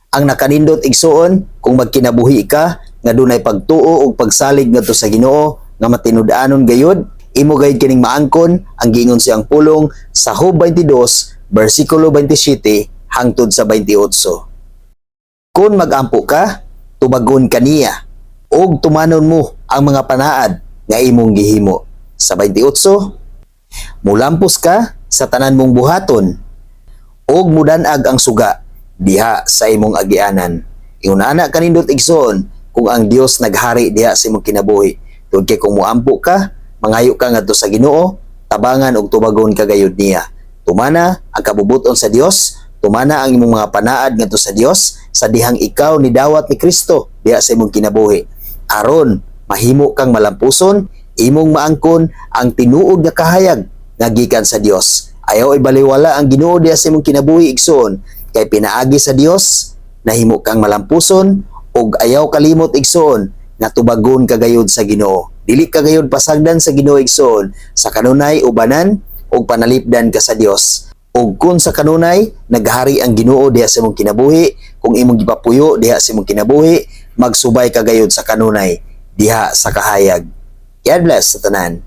Ang nakanindot, igsuon, kung magkinabuhi ka nga dunay pagtuo ug pagsalig ngadto sa Ginoo nga matinud-anon gayud, imo gayud kining maangkon ang giingon siyang pulong sa Job 22 bersikulo 27 hangtod sa 28. Kung magampo ka, tubagon kaniya ug tumanon mo ang mga panaad nga imong gihimo. Sa 28, mulampos ka sa tanan mong buhaton ug mudanag ang suga diha sa imong agianan. Ingon ana kanindot, igsoon, kung ang Dios naghari diha sa imong kinabuhi. Tungod kay kung muampo ka, mangayo ka ngadto sa Ginoo, tabangan ug tubagon ka gayud niya. Tumana ang kabubuton sa Dios, tumana ang imong mga panaad ngadto sa Dios sa dihang ikaw ni dawat ni Kristo diha sa imong kinabuhi. Aron mahimo kang malampuson, imong maangkon ang tinuod nga kahayag nga gikan sa Dios. Ayaw ibaliwala ang Ginoo diha sa imong kinabuhi, igsoon, kay pinaagi sa Dios nahimo kang malampuson. Ug ayaw kalimot, igsoon, nga tubagon ka gayud sa Ginoo. Dili ka gayud pasagdan sa Ginoo, igsoon, sa kanunay ubanan ug panalipdan ka sa Dios. Ug kung sa kanunay naghari ang Ginoo diha sa imong kinabuhi, kung imong gipapuyo diha sa imong kinabuhi, magsubay ka gayud sa kanunay diha sa kahayag. God bless sa tanan.